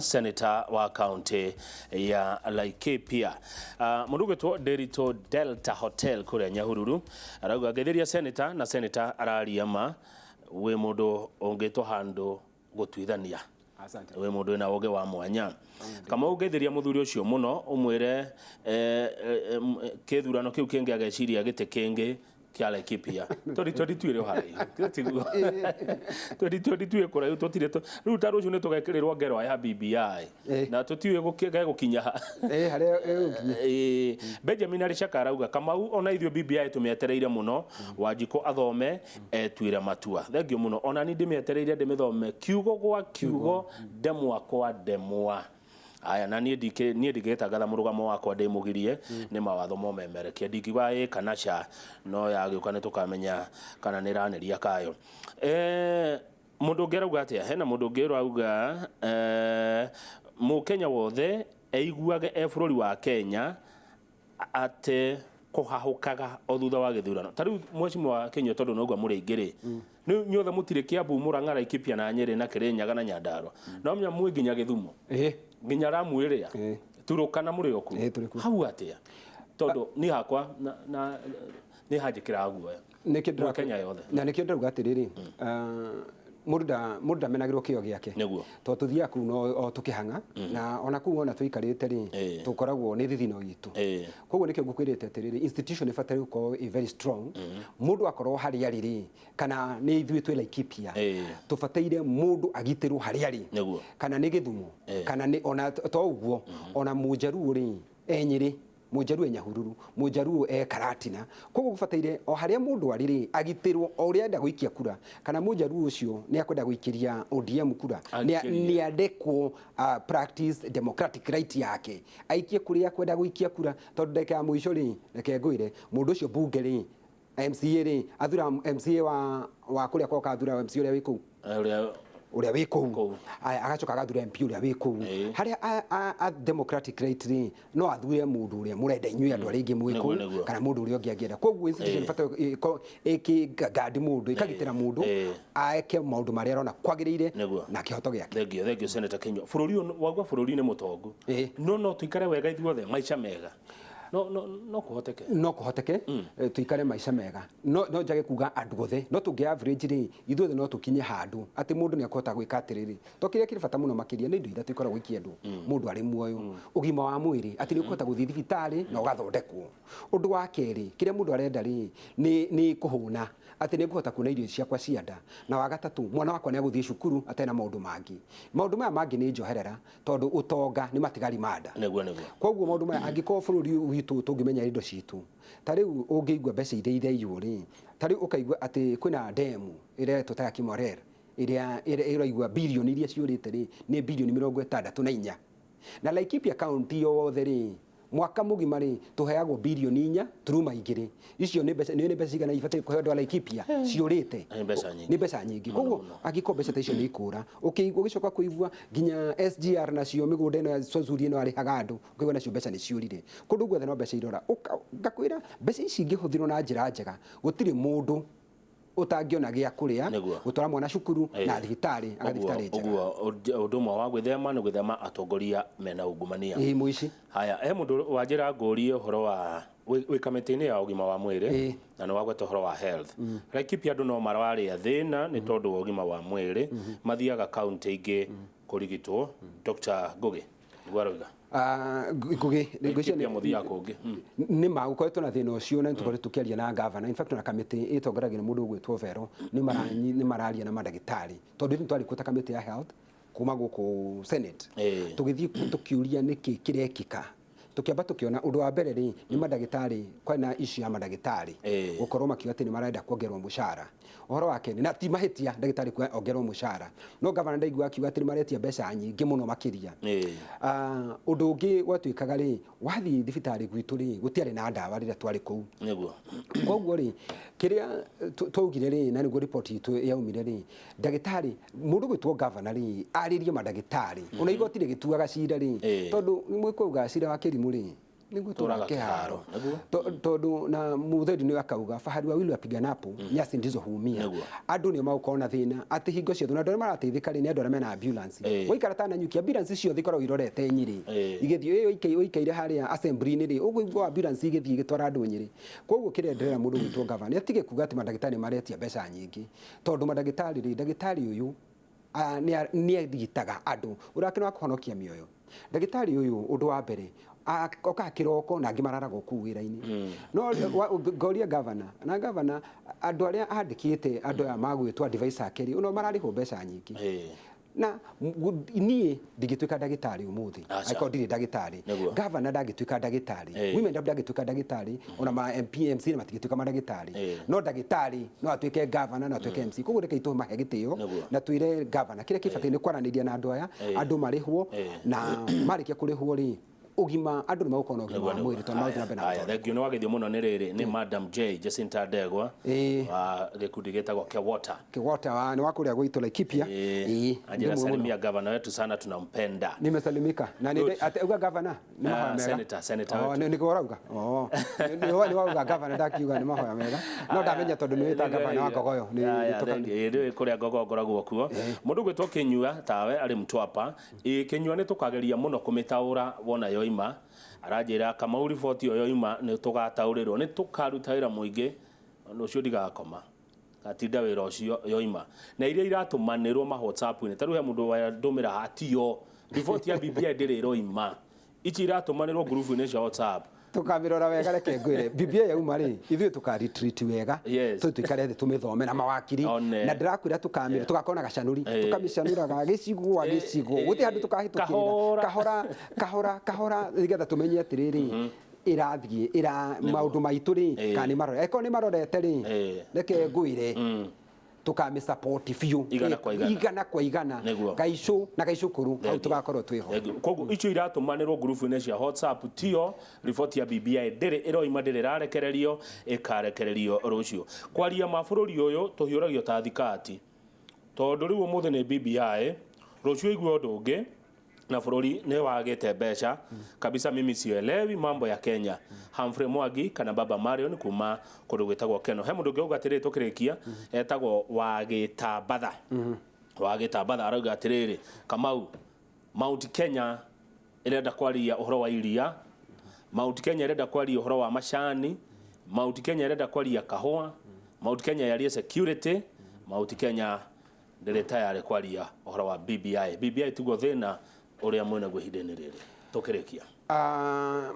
Senator wa kaunti ya Laikipia. Mũndũ ũgwĩtwo Nderitu Delta Hotel kũrĩa Nyahururu arauga ngeithĩria senator, na senator araria ma, wĩ mũndũ ũngĩtwo handũ gũtuithania. Asante. Wĩ mũndũ wĩna ũgĩ wa mwanya. Kamau, ngeithĩria mũthuri ũcio mũno, ũmwĩre kĩthurano kĩu kĩngĩ ageciria gĩtĩ kĩngĩ kĩa Laikipia 2022 ĩrĩ o haraihu, tiguo? 2022 ĩ kũraihu, tũtirĩ rĩu ta rũciũ nĩ tũgekĩrĩrwo ngerwa ya BBI na tũtiũĩ gegũkinya ha. Harĩa ĩgũkinya. Benjamin Arishaka arauga, Kamau, ona ithuĩ BBI tũmĩetereire mũno, Wanjikũ athome etuĩre matua. Thengiũ mũno, ona ni ndĩmĩetereire ndĩmĩthome kiugo gwa kiugo, ndemwa kwa ndemwa. Aya, na niĩ niĩ ndingĩgĩtangatha mũrũgamo wakwa ndĩmũgirie nĩ mawatho momemerekia, ndingiuga ĩ kana ca, no yagĩũka nĩ tũkamenya kana nĩ ĩranĩria kayo. Mũndũ ũngĩ arauga atĩa? Hena mũndũ ũngĩ ũrauga mũkenya wothe eiguage e bũrũri wa Kenya ate kũhahũkaga o thutha wa gĩthurano. Ta rĩu mheshimiwa Kinyua, tondũ noguo mũrĩ aingĩ rĩ, nĩ inyuothe mũtirĩ Kiambu, Murang'a, Laikipia na Nyĩrĩ na Kĩrĩnyaga na Nyandarua, no menya mwĩ nginya Gĩthumo, nginya Ramu ĩrĩa Turukana, mũrĩ o kuo. Tũrĩ kuo. Hau atĩa? Tondũ niĩ hakwa na nĩ hanjĩkĩraga guoya. Nĩkĩo Mwĩ Kenya yothe. Na nĩkĩo ndĩrauga atĩrĩrĩ, mũndũ ndamenagĩrwo kĩo gĩake. Tondũ tũthiaga kũu no o tũkĩhang'a, na ona kũu ona tũikarĩte rĩ, tũkoragwo nĩ thithino itũ. Koguo nĩkĩo ngũkwĩrĩte atĩrĩrĩ, institution ĩbataire gũkorwo ĩ very strong. Mũndũ akorwo harĩa arĩ rĩ, kana nĩ ithuĩ twĩ Laikipia, tũbataire mũndũ agitĩrwo harĩa arĩ. Kana nĩ Gĩthumo, kana nĩ ona to ũguo, ona Mũnjaruo rĩ, e Nyĩrĩ, Mũnjaruo e Nyahururu, Mũnjaruo e Karatina. Koguo gũbataire o harĩa mũndũ arĩ rĩ, agitĩrwo o ũrĩa enda gũikia kura. Kana Mũnjaruo ũcio nĩ akwenda gũikĩria ODM kura, Aikĩrie. nĩ andekwo practice democratic right yake, aikie kũrĩa akwenda gũikia kura. Tondũ ndagĩka ya mũico rĩ, reke ngwĩre, mũndũ ũcio mbunge rĩ, MCA rĩ, athura MCA wa kũrĩa kwao, athura MCA ũrĩa wĩ kũu. Ũrĩa ũrĩa wĩ kũu. Kũu. Aya, agacoka agathura MP ũrĩa wĩ kũu. Harĩa a democratic right rĩ, no athure mũndũ ũrĩa mũrenda inyuĩ andũ arĩa aingĩ mwĩ kũu, kana mũndũ ũrĩa ũngĩ angĩenda. Koguo institution ĩbataire ĩkorwo ĩkĩgandi mũndũ, ĩkagitĩra mũndũ eke maũndũ marĩa arona kwagĩrĩire na kĩhoto gĩake. Thengiũ, thengiũ, Senator Kinyua. Bũrũri ũyũ waigua bũrũri nĩ mũtongu, no tũikare wega ithuothe, maica mega, no kũhoteke? No kũhoteke tũikare maica mega, no njage kuga andũ othe, no tũngĩ average rĩ, ithuothe no tũkinye handũ atĩ mũndũ nĩ akũhota gwĩka atĩrĩrĩ. To kĩrĩa kĩrĩ bata mũno makĩria nĩ indo ithatũ ikoragwo ikĩendwo mũndũ arĩ muoyo: ũgima wa mwĩrĩ, atĩ nĩ ũkũhota gũthiĩ thibitarĩ na ũgathondekwo. Ũndũ wa kerĩ kĩrĩa mũndũ arenda rĩ, nĩ kũhũna, atĩ nĩ ngũhota kuona irio ciakwa cia nda. Na wa gatatũ, mwana wakwa nĩ agũthiĩ cukuru atarĩ na maũndũ mangĩ. Maũndũ maya mangĩ nĩ njoherera, tondũ ũtonga nĩ matigari ma nda. nĩguo nĩguo Koguo maũndũ maya, angĩkorwo bũrũri witũ tũngĩmenya indo citũ, ta rĩu ũngĩigua mbeca iria iraiywo rĩ, ta rĩu ũkaigua atĩ kwĩna ndemu ĩretwo ta ya Kimwarer, ĩrĩa ĩraigua birioni iria ciũrĩte rĩ, nĩ birioni 64, na Laikipia County yothe rĩ, mwaka mũgima rĩ, tũheagwo birioni 4.2. Icio nĩ mbeca, nĩ mbeca cigana ibataire kũheo andũ a Laikipia ciũrĩte? Nĩ mbeca nyingĩ. Nĩ mbeca nyingĩ. Koguo angĩkorwo mbeca ta icio nĩ ikũra, ũkĩigua, ũgĩcoka kũigua nginya SGR nacio mĩgũnda ĩno ya Swazuri ĩno arĩhaga andũ, ũkaigua nacio mbeca nĩ ciũrire. Kũndũ guothe no mbeca irora. Ngakwĩra mbeca ici ingĩhũthĩrwo na njĩra njega, gũtirĩ mũndũ ũtangĩona gĩa kũrĩa, gũtwara mwana cukuru na thibitarĩ, agathiĩ thibitarĩ njega. Ũguo ũndũ ũmwe wa gwĩthema nĩ gwĩthema atongoria mena ungumania. Ĩĩ, mũici. Haya, he mũndũ wanjĩra ngũrie ũhoro wa wĩ kamĩtĩ-inĩ ya ũgima wa mwĩrĩ, na nĩ wagweta ũhoro wa health. Laikipia andũ no mararĩa thĩna nĩ tondũ wa ũgima wa mwĩrĩ, mathiaga kaunti ingĩ kũrigitwo. Dr. Ngugi nĩguo arauga. Ah, Ngugi, ngwĩciria Laikipia mũthiaga kũngĩ. Nĩ ma gũkoretwo na thĩna ũcio, na nĩtũkoretwo tũkĩaria na gavana. In fact, na kamĩtĩ ĩtongoragio nĩ mũndũ ũgwĩtwo Vero, nĩ mararia na mandagĩtarĩ, tondũ ithuĩ twarĩ kuo ta kamĩtĩ ya health kuma gũkũ Senate, tũgĩthiĩ kuo tũkĩũria nĩkĩ kĩrekĩka. Tũkĩamba tũkĩona ũndũ wa mbere rĩ, nĩ mandagĩtarĩ, kwarĩ na issue ya mandagĩtarĩ gũkorwo makiuga atĩ nĩ marenda kuongererwo mũcara. Ũhoro wa kerĩ, na ti mahĩtia ndagĩtarĩ kuga ongererwo mũcara, no gavana ndaigua akiuga atĩ nĩ maretia mbeca nyingĩ mũno makĩria. Ah, ũndũ ũngĩ gwatuĩkaga rĩ, wathiĩ thibitarĩ gwitũ rĩ, gũtiarĩ na ndawa rĩrĩa twarĩ kũu. Koguo rĩ, kĩrĩa twaugire rĩ, na nĩguo riboti itũ yaumire rĩ, ndagĩtarĩ, mũndũ gwĩtwo gavana rĩ, arĩrie mandagĩtarĩ. Ona igoti rĩgĩtuaga cira rĩ, tondũ mwĩkũuga cira wa kĩrimũ rĩ, Nĩguo tũraga kĩharo. Tondũ na mũtheri nĩ akauga fahari wawili wapiganapo nyasi ndizo huumia. Andũ nĩo magũkorwo na thĩna atĩ hingo ciothe na andũ arĩa marateithĩka rĩ nĩ andũ arĩa mena ambulance. Waikara ta Nanyuki ambulance ciothe ikoragwo irorete Nyĩrĩ. Igĩthiĩ ĩyo ũikaire harĩa assembly-inĩ rĩ ũkũigua ambulance igĩthiĩ igĩtwara andũ Nyĩrĩ. Koguo kĩrĩa ndĩrera mũndũ gwĩtwo gavana nĩ atige kuga atĩ mandagĩtarĩ maretia mbeca nyingĩ. Tondũ mandagĩtarĩ rĩ, ndagĩtarĩ ũyũ nĩ arigitaga andũ ũrake nĩ wa kũhonokia mĩoyo. Ndagĩtarĩ ũyũ ũndũ wa mbere okaga kĩroko na angĩ mararagwo kũu wĩra-inĩ. No ngoria gavana na gavana andũ arĩa andĩkĩte andũ aya magwĩtwo advisor ake rĩ, no mararĩhwo mbeca nyingĩ. Na niĩ ndingĩtuĩka ndagĩtarĩ ũmũthĩ angĩkorwo ndirĩ ndagĩtarĩ. Gavana ndangĩtuĩka ndagĩtarĩ, women rep ndangĩtuĩka ndagĩtarĩ, ona ma MP MC matingĩtuĩka mandagĩtarĩ. No ndagĩtarĩ no atuĩke gavana, no atuĩke MC. Koguo reke tũmahe gĩtĩo na twĩre gavana kĩrĩa kĩbatiĩ nĩ kwaranĩria na andũ aya, andũ marĩhwo na marĩkia kũrĩhwo rĩ ũgima andũ nĩ magũkorwo na ũgima wa mwĩrĩ tondũ magũthiĩ na mbere na mũtũrĩre. Thank you nĩ wagethio mũno nĩ rĩrĩ nĩ Madam J Jacinta Ndegwa wa gĩkundi gĩtagwo Kewota. Kewota nĩ wa kũrĩa gwitũ Laikipia. Anjĩra salimia gavana wetu sana, tunampenda. Nimesalimika na nĩ uga gavana nĩ mahoya mega. Senator wetu. Nĩguo ũrauga. Nĩ wauga gavana ndakiuga nĩ mahoya mega. No ndamenya tondũ nĩ wĩta gavana wa Ngogoyo. Nĩ kũrĩa Ngogoyo ngoragwo kuo. Mũndũ gwĩtwo Kĩnyua tawe arĩ Mtwapa. Kĩnyua nĩ tũkageria mũno kũmĩtaũra wona yoima. Aranjĩra Kamau riboti ĩyo yoima nĩ tũgataũrĩrwo, nĩ tũkaruta wĩra mũingĩ, ũndũ ũcio ndigakoma. Gatinda wĩra ũcio yoima. Na iria iratũmanĩrwo ma WhatsApp-inĩ, ta rĩu he mũndũ wandũmĩra atio riboti ya BBI ndĩrĩ ĩroima. Ici iratũmanĩrwo ngurubu-inĩ cia WhatsApp. Tukamirora wega reke ngwire BBI yauma rĩ ithuĩ tuka retreat wega tũikare thĩ tũmĩthome na mawakiri na ndĩrakwĩra tukamira tugakorwo na gacanũri tukamĩcanũraga gĩcigo gwa gĩcigo gũtirĩ handũ tũkahĩtũkĩrĩra kahora kahora kahora nĩgetha tũmenye atĩrĩrĩ ĩrathiĩ ĩra maũndũ maitũ rĩ kana nĩ marore eko nĩ marorete rĩ reke ngwĩre tukamĩ support biũ igana kwa igana gaicũ na gaicũ kũrũ hau tugakorwo twĩho. Koguo icio iratũmanĩrwo ngurubu-inĩ cia WhatsApp tio riboti ya BBI ndĩrĩ ĩroima ndĩrĩ ĩrarekererio ĩkarekererio rũciũ. Kwaria ma bũrũri ũyũ tũhiũragio ta thikati tondũ rĩu ũmũthĩ nĩ BBI rũciũ igue ũndũ ũngĩ na bũrũri nĩ wagĩte mbeca kabisa. Mimi sielewi mambo ya Kenya. Humphrey Mwangi kana Baba Marion kuma kũndũ gwĩtagwo Keno. He mũndũ ũngĩ auga atĩrĩrĩ tũkĩrĩkia etagwo Wagĩtambatha. Wagĩtambatha arauga atĩrĩrĩ Kamau, Mount Kenya ĩrenda kwaria ũhoro wa iria, Mount Kenya ĩrenda kwaria ũhoro wa macani, Mount Kenya ĩrenda kwaria kahũa, Mount Kenya yarie security, Mount Kenya ndĩrĩ tayarĩ kwaria ũhoro wa BBI. BBI tiguo thĩna ũrĩa mwĩnaguo ihinda-inĩ rĩrĩ tũkĩrĩkia.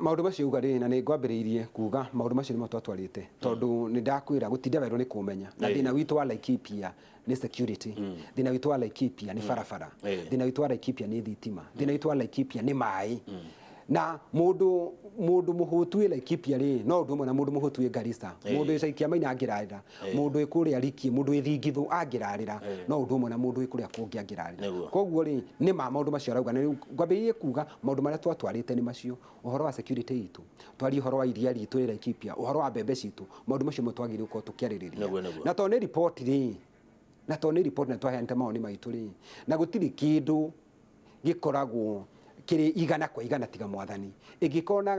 Maũndũ macio uga rĩ na nĩ ngwambĩrĩirie kuga maũndũ macio nĩmo twatwarĩte tondũ nĩ ndakwĩra gũtinda werũ nĩ kũmenya na thĩna witũ wa Laikipia nĩ security, thĩna witũ wa Laikipia nĩ barabara, thĩna witũ wa Laikipia nĩ thitima, thĩna witũ wa Laikipia nĩ maĩ. Na mũndũ mũhũtu wĩ Laikipia rĩ no ũndũ ũmwe na mũndũ mũhũtu wĩ Garissa, mũndũ wĩ Caikia Maina angĩrarĩra, mũndũ wĩ kũrĩa Rikie, mũndũ wĩ Thingithũ angĩrarĩra, no ũndũ ũmwe na mũndũ wĩ kũrĩa kũngĩ angĩrarĩra. Koguo rĩ nĩ ma maũndũ macio arauga na ngwambĩrĩirie kuga maũndũ marĩa twatwarĩte nĩ macio, ũhoro wa security itũ, twarie ũhoro wa iria ritũ rĩ Laikipia, ũhoro wa mbembe citũ, maũndũ macio mo twagĩrĩirwo gũkorwo tũkĩarĩrĩria. Na tondũ nĩ riboti rĩ, na tondũ nĩ riboti na twaheanĩte mawoni maitũ rĩ, na gũtirĩ kĩndũ gĩkoragwo kĩrĩ igana kwa igana tiga mwathani ĩngĩkorwo na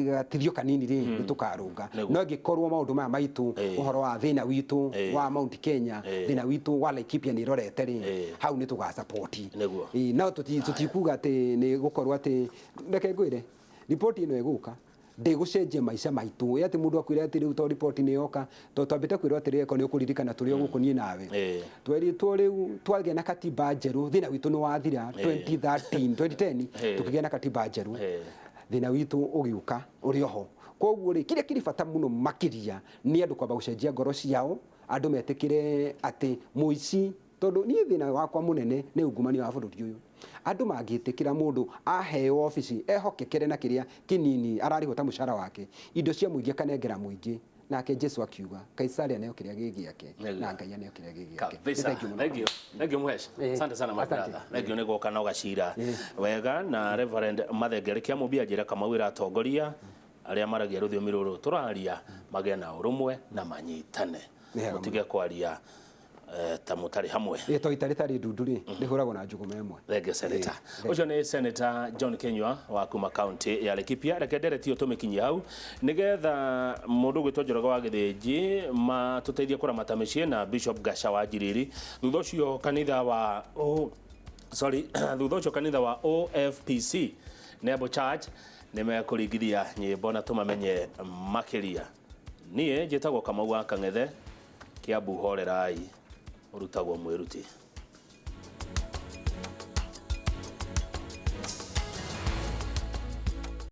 gatirio kanini rĩ nĩ tũkarũnga, no ĩngĩkorwo maũndũ maya maitũ ũhoro wa thĩna witũ wa Mount Kenya, thĩna witũ wa Laikipia nĩ ĩrorete rĩ, hau nĩ tũgacapoti. No tũtikuga atĩ nĩ gũkorwo atĩ reke ngwĩre riboti ĩno ĩgũka ndĩgũcenjia maica maitũ atĩ mũndũ akwĩre atĩ rĩu to riboti nĩ yoka to twambĩte kwĩrwo atĩrĩ eko nĩ ũkũririkana tũrĩ o gũkũ niĩ nawe tweritwo rĩu twagĩa na katiba njerũ thĩna witũ nĩ wathira 2013 2010 tũkĩgĩa na katiba njerũ thĩna witũ ũgĩũka ũrĩ oho. Koguo rĩ kĩrĩa kĩrĩ bata mũno makĩria nĩ andũ kwamba gũcenjia ngoro ciao, andũ metĩkĩre atĩ mũici, tondũ niĩ thĩna wakwa mũnene nĩ ungumania wa bũrũri ũyũ. Andũ mangĩtĩkĩra mũndũ aheo obici ehokekere na kĩrĩa kĩnini ararĩhwo ta mũcara wake, indo cia mũingĩ akanengera mũingĩ, nake Jesu akiuga Kaisari aneo kĩrĩa gĩ gĩake na Ngai aneo kĩrĩa gĩ gĩake. Thank you. Thank you Mhesh. Asante sana my brother. Thank you nĩ gũka na ũgacira wega. Na Reverend Mathengere Kĩamũmbi anjĩra Kamau ĩratongoria arĩa maragia rũthiomi rũrũ tũraria magĩe na ũrũmwe na manyitane, mũtige kwaria Ta mũtarĩ hamwe. Ĩ to ita rĩtarĩ ndundu rĩ, rĩhũragwo na njũgũma ĩmwe. Thengiũ, Senator. Ũcio nĩ Senator John Kinyua wa kuma kaunti ya Laikipia. Reke nderetio tũmĩkinyie hau nĩgetha mũndũ ũgwĩtwo Njoroge wa Gĩthĩnji matũteithie kũramata mĩciĩ na Bishop Gasha wa Njiriri. Thutha ũcio kanitha wa oh, sorry, thutha ũcio kanitha wa OFPC Nebo Church nĩ mekũringithia nyĩmbo na tũmamenye makĩria. Niĩ njĩtagwo Kamau wa Kang'ethe. Kiambu horerai, ũrutagwo mwĩruti.